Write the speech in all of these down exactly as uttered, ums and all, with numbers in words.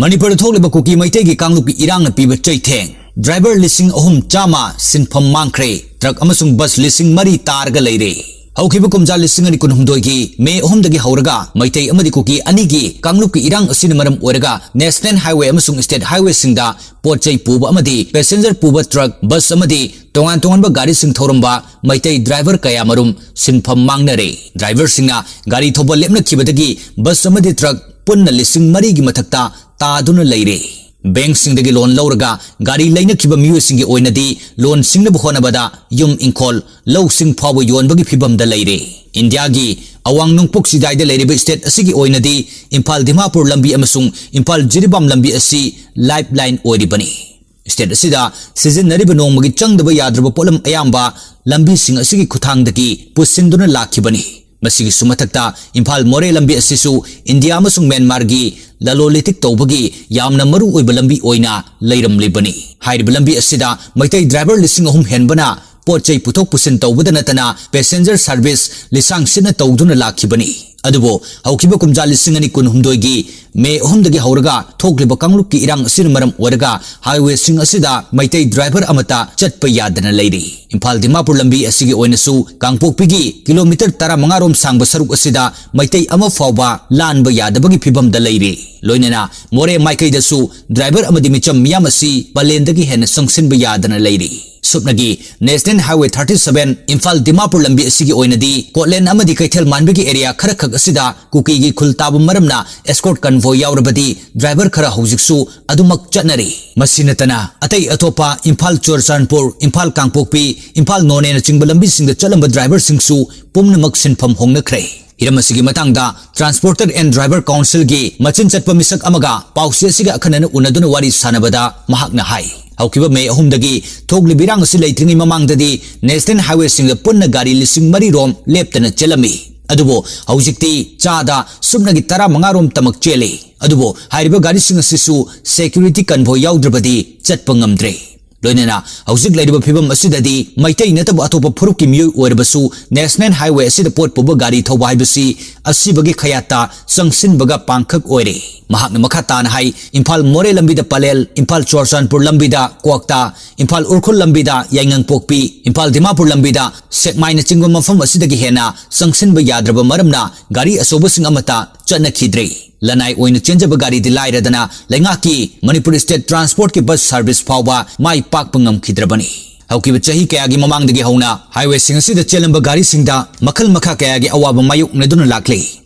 ꯃꯅꯤꯄꯨꯔꯗ ꯊꯣꯛꯂꯤꯕ ꯀꯨꯀꯤ ꯃꯩꯇꯩꯒꯤ ꯀꯥꯡꯂꯨꯞꯀꯤ ꯏꯔꯥꯡꯅ ꯄꯤꯕ ꯆꯩꯊꯦꯡ꯫ ꯗ꯭ꯔꯥꯏꯚꯔ ꯂꯤꯁꯤꯡ ꯑꯍꯨꯝ ꯆꯥꯝꯃ ꯁꯤꯟꯐꯝ ꯃꯥꯡꯈ꯭ꯔꯦ꯫ ꯇ꯭ꯔꯛ ꯑꯃꯁꯨꯡ ꯕꯁ ꯂꯤꯁꯤꯡ ꯃꯔꯤ ꯇꯥꯔꯒ ꯂꯩꯔꯦ꯫ ꯍꯧꯈꯤꯕ ꯀꯨꯝꯖꯥ ꯂꯤꯁꯤꯡ ꯑꯅꯤ ꯀꯨꯟꯍꯨꯝꯗꯣꯏꯒꯤ ꯃꯦ ꯑꯍꯨꯝꯗꯒꯤ ꯍꯧꯔꯒ ꯃꯩꯇꯩ ꯑꯃꯗꯤ ꯀꯨꯀꯤ ꯑꯅꯤꯒꯤ ꯀꯥꯡꯂꯨꯞꯀꯤ ꯏꯔꯥꯡ ꯑꯁꯤꯅ ꯃꯔꯝ ꯑꯣꯏꯔꯒ ꯅꯦꯁꯅꯦꯜ ꯍꯥꯏꯋꯦ ꯑꯃꯁꯨꯡ ꯁ꯭ꯇꯦꯠ ꯍꯥꯏꯋꯦꯁꯤꯡꯗ ꯄꯣꯠ ꯆꯩ ꯄꯨꯕ ꯑꯃꯗꯤ ꯄꯦꯁꯦꯟꯖꯔ ꯄꯨꯕ ꯇ꯭ꯔꯛ, ꯕꯁ ꯑꯃꯗꯤ ꯇꯣꯉꯥꯟ ꯇꯣꯉꯥꯟꯕ ꯒꯥꯔꯤꯁꯤꯡ ꯊꯧꯔꯝꯕ ꯃꯩꯇꯩ ꯗ꯭ꯔꯥꯏꯚꯔ ꯀꯌꯥꯃꯔꯨꯝ ꯁꯤꯟꯐꯝ ꯃꯥꯡꯅꯔꯦ꯫ ꯗ꯭ꯔꯥꯏꯚꯔꯁꯤꯡꯅ ꯒꯥꯔꯤ ꯊꯧꯕ ꯂꯦꯞꯅꯈꯤꯕꯗꯒꯤ ꯕꯁ ꯑꯃꯗꯤ ꯇ꯭ꯔꯛ ꯄꯨꯟꯅ ꯂꯤꯁꯤꯡ ꯃꯔꯤꯒꯤ ꯃꯊꯛꯇ ꯇꯥꯗꯨꯅ ꯂꯩꯔꯦ꯫ ꯕꯦꯡꯛꯁꯤꯡꯗꯒꯤ ꯂꯣꯟ ꯂꯧꯔꯒ ꯒꯥꯔꯤ ꯂꯩꯅꯈꯤꯕ ꯃꯤꯑꯣꯏꯁꯤꯡꯒꯤ ꯑꯣꯏꯅꯗꯤ ꯂꯣꯟ ꯁꯤꯡꯅꯕ ꯍꯣꯠꯅꯕꯗ ꯌꯨꯝ, ꯏꯪꯈꯣꯜ, ꯂꯧꯁꯤꯡ ꯐꯥꯎꯕ ꯌꯣꯟꯕꯒꯤ ꯐꯤꯚꯝꯗ ꯂꯩꯔꯦ꯫ ꯏꯟꯗꯤꯌꯥꯒꯤ ꯑꯋꯥꯡ ꯅꯣꯡꯄꯣꯛ ꯆꯤꯗꯥꯏꯗ ꯂꯩꯔꯤꯕ ꯁ꯭ꯇꯦꯠ ꯑꯁꯤꯒꯤ ꯑꯣꯏꯅꯗꯤ ꯏꯝꯐꯥꯜ ꯗꯤꯃꯥꯄꯨꯔ ꯂꯝꯕꯤ ꯑꯃꯁꯨꯡ ꯏꯝꯐꯥꯜ ꯖꯤꯔꯤꯕꯥꯝ ꯂꯝꯕꯤ ꯑꯁꯤ ꯂꯥꯏꯐ ꯂꯥꯏꯟ ꯑꯣꯏꯔꯤꯕꯅꯤ꯫ ꯁ꯭ꯇꯦꯠ ꯑꯁꯤꯗ ꯁꯤꯖꯤꯟꯅꯔꯤꯕ ꯅꯣꯡꯃꯒꯤ ꯆꯪꯗꯕ ꯌꯥꯗ꯭ꯔꯕ ꯄꯣꯠꯂꯝ ꯑꯌꯥꯝꯕ ꯂꯝꯕꯤꯁꯤꯡ ꯑꯁꯤꯒꯤ ꯈꯨꯠꯊꯥꯡꯗꯒꯤ ꯄꯨꯁꯤꯟꯗꯨꯅ ꯂꯥꯛꯈꯤꯕꯅꯤ꯫ ꯃꯁꯤꯒꯤꯁꯨ ꯃꯊꯛꯇ ꯏꯝꯐꯥꯜ ꯃꯣꯔꯦ ꯂꯝꯕꯤ ꯑꯁꯤꯁꯨ ꯏꯟꯗꯤꯌꯥ ꯑꯃꯁꯨꯡ ꯃ꯭ꯌꯥꯟꯃꯥꯔꯒꯤ ꯂꯂꯣꯟ ꯏꯇꯤꯛ ꯇꯧꯕꯒꯤ ꯌꯥꯝꯅ ꯃꯔꯨ ꯑꯣꯏꯕ ꯂꯝꯕꯤ ꯑꯣꯏꯅ ꯂꯩꯔꯝꯂꯤꯕꯅꯤ꯫ ꯍꯥꯏꯔꯤꯕ ꯂꯝꯕꯤ ꯑꯁꯤꯗ ꯃꯩꯇꯩ ꯗ꯭ꯔꯥꯏꯚꯔ ꯂꯤꯁꯤꯡ ꯑꯍꯨꯝ ꯍꯦꯟꯕꯅ ꯄꯣꯠ ꯆꯩ ꯄꯨꯊꯣꯛ ꯄꯨꯁꯤꯟ ꯇꯧꯕꯗ ꯅꯠꯇꯅ ꯄꯦꯁꯦꯟꯖꯔ ꯁꯥꯔꯚꯤꯁ ꯂꯤꯁꯥꯡ ꯁꯤꯠꯅ ꯇꯧꯗꯨꯅ ꯂꯥꯛꯈꯤꯕꯅꯤ꯫ ꯑꯗꯨꯕꯨ ꯍꯧꯈꯤꯕ ꯀꯨꯝꯖꯥ ꯂꯤꯁꯤꯡ ꯑꯅꯤ ꯀꯨꯟꯍꯨꯝꯗꯣꯏꯒꯤ ꯃꯦ ꯑꯍꯨꯝꯗꯒꯤ ꯍꯧꯔꯒ ꯊꯣꯛꯂꯤꯕ ꯀꯥꯡꯂꯨꯞꯀꯤ ꯏꯔꯥꯡ ꯑꯁꯤꯅ ꯃꯔꯝ ꯑꯣꯏꯔꯒ ꯍꯥꯏꯋꯦꯁꯤꯡ ꯑꯁꯤꯗ ꯃꯩꯇꯩ ꯗ꯭ꯔꯥꯏꯚꯔ ꯑꯃꯠꯇ ꯆꯠꯄ ꯌꯥꯗꯅ ꯂꯩꯔꯤ꯫ ꯏꯝꯐꯥꯜ ꯗꯤꯃꯥꯄꯨꯔ ꯂꯝꯕꯤ ꯑꯁꯤꯒꯤ ꯑꯣꯏꯅꯁꯨ ꯀꯥꯡꯄꯣꯛꯄꯤꯒꯤ ꯀꯤꯂꯣꯃꯤꯇꯔ ꯇꯔꯥꯃꯉꯥ ꯔꯣꯝ ꯁꯥꯡꯕ ꯁꯔꯨꯛ ꯑꯁꯤꯗ ꯃꯩꯇꯩ ꯑꯃ ꯐꯥꯎꯕ ꯂꯥꯟꯕ ꯌꯥꯗꯕꯒꯤ ꯐꯤꯚꯝꯗ ꯂꯩꯔꯤ꯫ ꯂꯣꯏꯅꯅ ꯃꯣꯔꯦ ꯃꯥꯏꯀꯩꯗꯁꯨ ꯗ꯭ꯔꯥꯏꯚꯔ ꯑꯃꯗꯤ ꯃꯤꯆꯝ ꯃꯤꯌꯥꯝ ꯑꯁꯤ ꯄꯂꯦꯟꯗꯒꯤ ꯍꯦꯟꯅ ꯆꯪꯁꯤꯟꯕ ꯌꯥꯗꯅ ꯂꯩꯔꯤ꯫ ꯁꯨꯞꯅꯒꯤ national highway thirty seven Imphal Dimapur ꯂꯝꯕꯤ ꯑꯁꯤꯒꯤ ꯑꯣꯏꯅꯗꯤ ꯀꯣꯠꯂꯦꯟ ꯑꯃꯗꯤ ꯀꯩꯊꯦꯜ ꯃꯥꯟꯕꯤꯒꯤ ꯑꯦꯔꯤꯌꯥ ꯈꯔꯈꯛ ꯑꯁꯤꯗ ꯀꯨꯀꯤꯒꯤ ꯈꯨꯜ ꯇꯥꯕ ꯃꯔꯝꯅ ꯑꯦꯁꯀꯣꯔꯠ ꯀꯟꯚꯣꯏ ꯌꯥꯎꯔꯕꯗꯤ ꯗ꯭ꯔꯥꯏꯚꯔ ꯈꯔ ꯍꯧꯖꯤꯛꯁꯨ ꯑꯗꯨꯃꯛ ꯆꯠꯅꯔꯤ꯫ ꯃꯁꯤ ꯅꯠꯇꯅ ꯑꯇꯩ ꯑꯇꯣꯞꯄ ꯏꯝꯐꯥꯜ ꯆꯨꯔꯆꯥꯟꯄꯨꯔ, ꯏꯝꯐꯥꯜ ꯀꯥꯡꯄꯣꯛꯄꯤ, ꯏꯝꯐꯥꯜ ꯅꯣꯅꯦꯅꯆꯤꯡꯕ ꯂꯝꯕꯤꯁꯤꯡꯗ ꯆꯠꯂꯝꯕ ꯗ꯭ꯔꯥꯏꯚꯔꯁꯤꯡꯁꯨ ꯄꯨꯝꯅꯃꯛ ꯁꯤꯟꯐꯝ ꯍꯣꯡꯅꯈ꯭ꯔꯦ꯫ ꯍꯤꯔꯝ ꯑꯁꯤꯒꯤ ꯃꯇꯥꯡꯗ ꯇ꯭ꯔꯥꯟꯁꯄꯣꯔꯇꯔ ꯑꯦꯟ ꯗ꯭ꯔꯥꯏꯚꯔ ꯀꯥꯎꯟꯁꯤꯜꯒꯤ ꯃꯆꯤꯟ ꯆꯠꯄ ꯃꯤꯁꯛ ꯑꯃꯒ ꯄꯥꯎꯆꯦ ꯑꯁꯤꯒ ꯑꯈꯟꯅꯅ ꯎꯅꯗꯨꯅ ꯋꯥꯔꯤ ꯁꯥꯟꯅꯕꯗ ꯃꯍꯥꯛꯅ ꯍꯥꯏ, ꯍꯧꯈꯤꯕ ꯃꯦ ꯑꯍꯨꯝꯗꯒꯤ ꯊꯣꯛꯂꯤꯕ ꯏꯔꯥꯡ ꯑꯁꯤ ꯂꯩꯇ꯭ꯔꯤꯉꯩ ꯃꯃꯥꯡꯗꯗꯤ ꯅꯦꯁꯅꯦꯜ ꯍꯥꯏꯋꯦꯁꯤꯡꯗ ꯄꯨꯟꯅ ꯒꯥꯔꯤ ꯂꯤꯁꯤꯡ ꯃꯔꯤ ꯔꯣꯝ ꯂꯦꯞꯇꯅ ꯆꯦꯜꯂꯝꯃꯤ꯫ ꯑꯗꯨꯕꯨ ꯍꯧꯖꯤꯛꯇꯤ ꯆꯥꯗ ꯁꯨꯞꯅꯒꯤ ꯇꯔꯥꯃꯉꯥ ꯔꯣꯝ ꯇꯃꯛ ꯆꯦꯜꯂꯤ꯫ ꯑꯗꯨꯕꯨ ꯍꯥꯏꯔꯤꯕ ꯒꯥꯔꯤꯁꯤꯡ ꯑꯁꯤꯁꯨ ꯁꯦꯀ꯭ꯌꯨꯔꯤꯇꯤ ꯀꯟꯚꯣꯏ ꯌꯥꯎꯗ꯭ꯔꯕꯗꯤ ꯆꯠꯄ ꯉꯝꯗ꯭ꯔꯦ꯫ ꯂꯣꯏꯅꯅ ꯍꯧꯖꯤꯛ ꯂꯩꯔꯤꯕ ꯐꯤꯕꯝ ꯑꯁꯤꯗꯗꯤ ꯃꯩꯇꯩ ꯅꯠꯇꯕ ꯑꯇꯣꯞꯄ ꯐꯨꯔꯨꯞꯀꯤ ꯃꯤꯑꯣꯏ ꯑꯣꯏꯔꯕꯁꯨ National Highway ꯑꯁꯤꯗ ꯄꯣꯠ ꯄꯨꯕ ꯒꯥꯔꯤ ꯊꯧꯕ ꯍꯥꯏꯕꯁꯤ ꯑꯁꯤꯕꯒꯤ ꯈꯌꯥꯠꯇ ꯆꯪꯁꯤꯟꯕꯒ ꯄꯥꯡꯈꯛ ꯑꯣꯏꯔꯦ꯫ ꯃꯍꯥꯛꯅ ꯃꯈꯥ ꯇꯥꯅ ꯍꯥꯏ, ꯏꯝꯐꯥꯜ ꯃꯣꯔꯦ ꯂꯝꯕꯤꯗ ꯄꯂꯦꯜ, ꯏꯝꯐꯥꯜ ꯆꯨꯔꯆꯥꯟꯄꯨꯔ ꯂꯝꯕꯤꯗ ꯀ꯭ꯋꯥꯛꯇꯥ, ꯏꯝꯐꯥꯜ ꯎꯈ꯭ꯔꯨꯜ ꯂꯝꯕꯤꯗ ꯌꯥꯏꯉꯪꯄꯣꯛꯄꯤ, ꯏꯝꯐꯥꯜ ꯗꯤꯃꯥꯄꯨꯔ ꯂꯝꯕꯤꯗ ꯁꯦꯛꯃꯥꯏꯅꯆꯤꯡꯕ ꯃꯐꯝ ꯑꯁꯤꯗꯒꯤ ꯍꯦꯟꯅ ꯆꯪꯁꯤꯟꯕ ꯌꯥꯗ꯭ꯔꯕ ꯃꯔꯝꯅ ꯒꯥꯔꯤ ꯑꯆꯧꯕꯁꯤꯡ ꯑꯃꯠꯇ ꯆꯠꯅꯈꯤꯗ꯭ꯔꯦ꯫ ꯂꯅꯥꯏ ꯑꯣꯏꯅ ꯆꯦꯟꯖꯕ ꯒꯥꯔꯤꯗꯤ ꯂꯥꯏꯔꯗꯅ ꯂꯩꯉꯥꯛꯀꯤ ꯃꯅꯤꯄꯨꯔ ꯁ꯭ꯇꯦꯠ ꯇ꯭ꯔꯥꯟꯁꯄꯣꯔꯠꯀꯤ ꯕꯁ ꯁꯔꯚꯤꯁ ꯐꯥꯎꯕ ꯃꯥꯏ ꯄꯥꯛꯄ ꯉꯝꯈꯤꯗ꯭ꯔꯕꯅꯤ꯫ ꯍꯧꯈꯤꯕ ꯆꯍꯤ ꯀꯌꯥꯒꯤ ꯃꯃꯥꯡꯗꯒꯤ ꯍꯧꯅ ꯍꯥꯏꯋꯦꯁꯤꯡ ꯑꯁꯤꯗ ꯆꯦꯜꯂꯝꯕ ꯒꯥꯔꯤꯁꯤꯡꯗ ꯃꯈꯜ ꯃꯈꯥ ꯀꯌꯥꯒꯤ ꯑꯋꯥꯕ ꯃꯥꯌꯣꯛꯅꯗꯨꯅ ꯂꯥꯛꯂꯤ꯫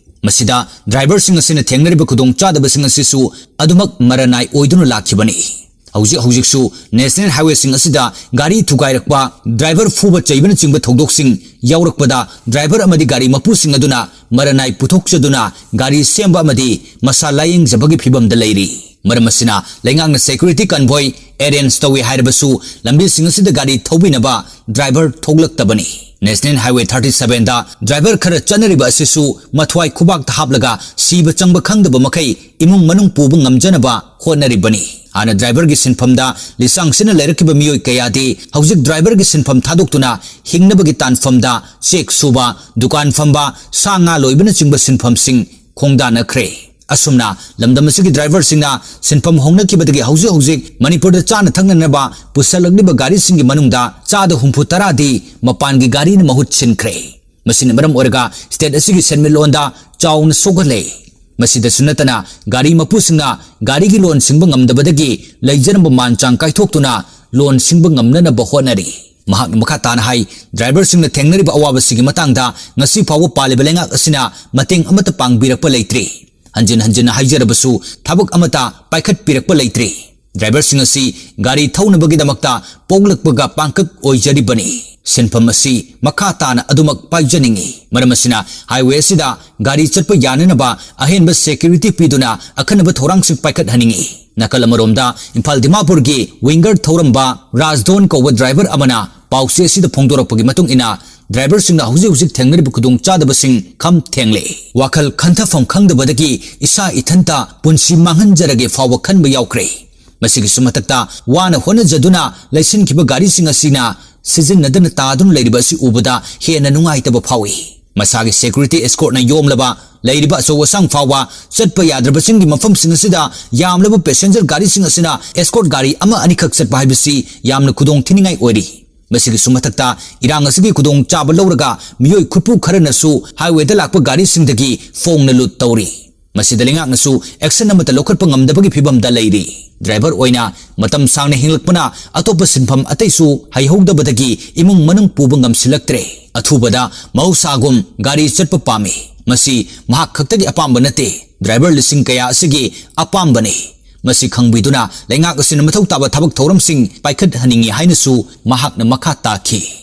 ꯃꯁꯤꯗ ꯗ꯭ꯔꯥꯏꯚꯔꯁꯤꯡ ꯑꯁꯤꯅ ꯊꯦꯡꯅꯔꯤꯕ ꯈꯨꯗꯣꯡꯆꯥꯗꯕꯁꯤꯡ ꯑꯁꯤꯁꯨ ꯑꯗꯨꯃꯛ ꯃꯔꯅꯥꯏ ꯑꯣꯏꯗꯨꯅ ꯂꯥꯛꯈꯤꯕꯅꯤ꯫ ꯍꯧꯖꯤꯛ ꯍꯧꯖꯤꯛꯁꯨ ꯅꯦꯁꯅꯦꯜ ꯍꯥꯏꯋꯦꯁꯤꯡ ꯑꯁꯤꯗ ꯒꯥꯔꯤ ꯊꯨꯒꯥꯏꯔꯛꯄ, ꯗ꯭ꯔꯥꯏꯚꯔ ꯐꯨꯕ ꯆꯩꯕꯅꯆꯤꯡꯕ ꯊꯧꯗꯣꯛꯁꯤꯡ ꯌꯥꯎꯔꯛꯄꯗ ꯗ꯭ꯔꯥꯏꯚꯔ ꯑꯃꯗꯤ ꯒꯥꯔꯤ ꯃꯄꯨꯁꯤꯡ ꯑꯗꯨꯅ ꯃꯔꯅꯥꯏ ꯄꯨꯊꯣꯛꯆꯗꯨꯅ ꯒꯥꯔꯤ ꯁꯦꯝꯕ ꯑꯃꯗꯤ ꯃꯁꯥ ꯂꯥꯌꯦꯡꯖꯕꯒꯤ ꯐꯤꯕꯝꯗ ꯂꯩꯔꯤ꯫ ꯃꯔꯝ ꯑꯁꯤꯅ ꯂꯩꯉꯥꯛꯅ ꯁꯦꯀ꯭ꯌꯨꯔꯤꯇꯤ ꯀꯟꯚꯣꯏ ꯑꯦꯔꯦꯟꯖ ꯇꯧꯏ ꯍꯥꯏꯔꯕꯁꯨ ꯂꯝꯕꯤꯁꯤꯡ ꯑꯁꯤꯗ ꯒꯥꯔꯤ ꯊꯧꯕꯤꯅꯕ ꯗ꯭ꯔꯥꯏꯚꯔ ꯊꯣꯛꯂꯛꯇꯕꯅꯤ꯫ ꯅꯦꯁꯅꯦꯜ ꯍꯥꯏꯋꯦ thirty sevenꯗ ꯗ꯭ꯔꯥꯏꯚꯔ ꯈꯔ ꯆꯠꯅꯔꯤꯕ ꯑꯁꯤꯁꯨ ꯃꯊ꯭ꯋꯥꯏ ꯈꯨꯕꯥꯛꯇ ꯍꯥꯞꯂꯒ ꯁꯤꯕ ꯆꯪꯕ ꯈꯪꯗꯕ ꯃꯈꯩ ꯏꯃꯨꯡ ꯃꯅꯨꯡ ꯄꯨꯕ ꯉꯝꯖꯅꯕ ꯍꯣꯠꯅꯔꯤꯕꯅꯤ꯫ ꯍꯥꯟꯅ ꯗ꯭ꯔꯥꯏꯚꯔꯒꯤ ꯁꯤꯟꯐꯝꯗ ꯂꯤꯁꯥꯡ ꯁꯤꯟꯅ ꯂꯩꯔꯛꯈꯤꯕ ꯃꯤꯑꯣꯏ ꯀꯌꯥꯗꯤ ꯍꯧꯖꯤꯛ ꯗ꯭ꯔꯥꯏꯚꯔꯒꯤ ꯁꯤꯟꯐꯝ ꯊꯥꯗꯣꯛꯇꯨꯅ ꯍꯤꯡꯅꯕꯒꯤ ꯇꯥꯟꯐꯝꯗ ꯆꯦꯛ ꯁꯨꯕ, ꯗꯨꯀꯥꯟ ꯐꯝꯕ, ꯁꯥ ꯉꯥ ꯂꯣꯏꯕꯅꯆꯤꯡꯕ ꯁꯤꯟꯐꯝꯁꯤꯡ ꯈꯣꯡꯗꯥꯅꯈ꯭ꯔꯦ꯫ ꯑꯁꯨꯝꯅ ꯂꯝꯗꯝ ꯑꯁꯤꯒꯤ ꯗ꯭ꯔꯥꯏꯚꯔꯁꯤꯡꯅ ꯁꯤꯟꯐꯝ ꯍꯣꯡꯅꯈꯤꯕꯗꯒꯤ ꯍꯧꯖꯤꯛ ꯍꯧꯖꯤꯛ ꯃꯅꯤꯄꯨꯔꯗ ꯆꯥꯅ ꯊꯛꯅꯅꯕ ꯄꯨꯁꯜꯂꯛꯂꯤꯕ ꯒꯥꯔꯤꯁꯤꯡꯒꯤ ꯃꯅꯨꯡꯗ ꯆꯥꯗ ꯍꯨꯝꯐꯨ ꯇꯔꯥꯗꯤ ꯃꯄꯥꯟꯒꯤ ꯒꯥꯔꯤꯅ ꯃꯍꯨꯠ ꯁꯤꯟꯈ꯭ꯔꯦ꯫ ꯃꯁꯤꯅ ꯃꯔꯝ ꯑꯣꯏꯔꯒ ꯁ꯭ꯇꯦꯠ ꯑꯁꯤꯒꯤ ꯁꯦꯟꯃꯤꯠꯂꯣꯟꯗ ꯆꯥꯎꯅ ꯁꯣꯛꯍꯜꯂꯦ꯫ ꯃꯁꯤꯗꯁꯨ ꯅꯠꯇꯅ ꯒꯥꯔꯤ ꯃꯄꯨꯁꯤꯡꯅ ꯒꯥꯔꯤꯒꯤ ꯂꯣꯟ ꯁꯤꯡꯕ ꯉꯝꯗꯕꯗꯒꯤ ꯂꯩꯖꯔꯝꯕ ꯃꯥꯟ ꯆꯥꯡ ꯀꯥꯏꯊꯣꯛꯇꯨꯅ ꯂꯣꯟ ꯁꯤꯡꯕ ꯉꯝꯅꯅꯕ ꯍꯣꯠꯅꯔꯤ꯫ ꯃꯍꯥꯛꯅ ꯃꯈꯥ ꯇꯥꯅ ꯍꯥꯏ, ꯗ꯭ꯔꯥꯏꯚꯔꯁꯤꯡꯅ ꯊꯦꯡꯅꯔꯤꯕ ꯑꯋꯥꯕꯁꯤꯒꯤ ꯃꯇꯥꯡꯗ ꯉꯁꯤ ꯐꯥꯎꯕ ꯄꯥꯜꯂꯤꯕ ꯂꯩꯉꯥꯛ ꯑꯁꯤꯅ ꯃꯇꯦꯡ ꯑꯃꯠꯇ ꯄꯥꯡꯕꯤꯔꯛꯄ ꯂꯩꯇ꯭ꯔꯤ꯫ ꯍꯟꯖꯤꯟ ꯍꯟꯖꯤꯟꯅ ꯍꯥꯏꯖꯔꯕꯁꯨ ꯊꯕꯛ ꯑꯃꯠꯇ ꯄꯥꯏꯈꯠꯄꯤꯔꯛꯄ ꯂꯩꯇ꯭ꯔꯤ꯫ ꯗ꯭ꯔꯥꯏꯚꯔꯁꯤꯡ ꯑꯁꯤ ꯒꯥꯔꯤ ꯊꯧꯅꯕꯒꯤꯗꯃꯛꯇ ꯄꯣꯛꯂꯛꯄꯒ ꯄꯥꯡꯀꯛ ꯑꯣꯏꯖꯔꯤꯕꯅꯤ꯫ ꯁꯤꯟꯐꯝ ꯑꯁꯤ ꯃꯈꯥ ꯇꯥꯅ ꯑꯗꯨꯃꯛ ꯄꯥꯏꯖꯅꯤꯡꯏ꯫ ꯃꯔꯝ ꯑꯁꯤꯅ ꯍꯥꯏꯋꯦ ꯑꯁꯤꯗ ꯒꯥꯔꯤ ꯆꯠꯄ ꯌꯥꯅꯅꯕ ꯑꯍꯦꯟꯕ ꯁꯦꯀ꯭ꯌꯨꯔꯤꯇꯤ ꯄꯤꯗꯨꯅ ꯑꯈꯟꯅꯕ ꯊꯧꯔꯥꯡꯁꯤꯡ ꯄꯥꯏꯈꯠꯍꯟꯅꯤꯡꯏ꯫ ꯅꯥꯀꯜ ꯑꯃꯔꯣꯝꯗ ꯏꯝꯐꯥꯜ ꯗꯤꯃꯥꯄꯨꯔꯒꯤ ꯋꯤꯡꯒꯔ ꯊꯧꯔꯝꯕ ꯔꯥꯖꯗꯣꯟ ꯀꯧꯕ ꯗ꯭ꯔꯥꯏꯚꯔ ꯑꯃꯅ ꯄꯥꯎꯆꯦ ꯑꯁꯤꯗ ꯐꯣꯡꯗꯣꯔꯛꯄꯒꯤ ꯃꯇꯨꯡ ꯏꯟꯅ, ꯗ꯭ꯔꯥꯏꯚꯔꯁꯤꯡꯅ ꯍꯧꯖꯤꯛ ꯍꯧꯖꯤꯛ ꯊꯦꯡꯅꯔꯤꯕ ꯈꯨꯗꯣꯡꯆꯥꯗꯕꯁꯤꯡ ꯈꯝ ꯊꯦꯡꯂꯦ꯫ ꯋꯥꯈꯜ ꯈꯟꯊꯐꯝ ꯈꯪꯗꯕꯗꯒꯤ ꯏꯁꯥ ꯏꯊꯟꯇ ꯄꯨꯟꯁꯤ ꯃꯥꯡꯍꯟꯖꯔꯒꯦ ꯐꯥꯎꯕ ꯈꯟꯕ ꯌꯥꯎꯈ꯭ꯔꯦ꯫ ꯃꯁꯤꯒꯤꯁꯨ ꯃꯊꯛꯇ ꯋꯥꯅ ꯍꯣꯠꯅꯖꯗꯨꯅ ꯂꯩꯁꯤꯟꯈꯤꯕ ꯒꯥꯔꯤꯁꯤꯡ ꯑꯁꯤꯅ ꯁꯤꯖꯤꯟꯅꯗꯅ ꯇꯥꯗꯨꯅ ꯂꯩꯔꯤꯕ ꯑꯁꯤ ꯎꯕꯗ ꯍꯦꯟꯅ ꯅꯨꯡꯉꯥꯏꯇꯕ ꯐꯥꯎꯏ꯫ ꯃꯁꯥꯒꯤ security escortꯅ ꯌꯣꯝꯂꯕ ꯂꯩꯔꯤꯕ ꯑꯆꯧ ꯑꯁꯥꯡ ꯐꯥꯎꯕ ꯆꯠꯄ ꯌꯥꯗ꯭ꯔꯕꯁꯤꯡꯒꯤ ꯃꯐꯝꯁꯤꯡ ꯑꯁꯤꯗ ꯌꯥꯝꯂꯕ passenger ꯒꯥꯔꯤꯁꯤꯡ ꯑꯁꯤꯅ escort ꯒꯥꯔꯤ ꯑꯃ ꯑꯅꯤꯈꯛ ꯆꯠꯄ ꯍꯥꯏꯕꯁꯤ ꯌꯥꯝꯅ ꯈꯨꯗꯣꯡ ꯊꯤꯅꯤꯡꯉꯥꯏ ꯑꯣꯏꯔꯤ꯫ ꯃꯁꯤꯒꯤꯁꯨ ꯃꯊꯛꯇ ꯏꯔꯥꯡ ꯑꯁꯤꯒꯤ ꯈꯨꯗꯣꯡꯆꯥꯕ ꯂꯧꯔꯒ ꯃꯤꯑꯣꯏ ꯈꯨꯠꯄꯨ ꯈꯔꯅꯁꯨ highwayꯗ ꯂꯥꯛꯄ ꯒꯥꯔꯤꯁꯤꯡꯗꯒꯤ ꯐꯣꯡꯅ ꯂꯨꯠ ꯇꯧꯔꯤ꯫ ꯃꯁꯤꯗ ꯂꯩꯉꯥꯛꯅꯁꯨ action ꯑꯃꯠꯇ ꯂꯧꯈꯠꯄ ꯉꯝꯗꯕꯒꯤ ꯐꯤꯕꯝꯗ ꯂꯩꯔꯤ꯫ Driver ꯑꯣꯏꯅ ꯃꯇꯝ ꯁꯥꯡꯅ ꯍꯤꯡꯂꯛꯄꯅ ꯑꯇꯣꯞꯄ ꯁꯤꯟꯐꯝ ꯑꯇꯩꯁꯨ ꯍꯩꯍꯧꯗꯕꯗꯒꯤ ꯏꯃꯨꯡ ꯃꯅꯨꯡ ꯄꯨꯕ ꯉꯝꯁꯤꯜꯂꯛꯇ꯭ꯔꯦ꯫ ꯑꯊꯨꯕꯗ ꯃꯍꯧꯁꯥꯒꯨꯝ ꯒꯥꯔꯤ ꯆꯠꯄ ꯄꯥꯝꯃꯤ꯫ ꯃꯁꯤ ꯃꯍꯥꯛ ꯈꯛꯇꯒꯤ ꯑꯄꯥꯝꯕ ꯅꯠꯇꯦ, driver ꯂꯤꯁꯤꯡ ꯀꯌꯥ ꯑꯁꯤꯒꯤ ꯑꯄꯥꯝꯕꯅꯤ꯫ ꯃꯁꯤ ꯈꯪꯕꯤꯗꯨꯅ ꯂꯩꯉꯥꯛ ꯑꯁꯤꯅ ꯃꯊꯧ ꯇꯥꯕ ꯊꯕꯛ ꯊꯧꯔꯝꯁꯤꯡ ꯄꯥꯏꯈꯠꯍꯟꯅꯤꯡꯏ ꯍꯥꯏꯅꯁꯨ ꯃꯍꯥꯛꯅ ꯃꯈꯥ ꯇꯥꯈꯤ꯫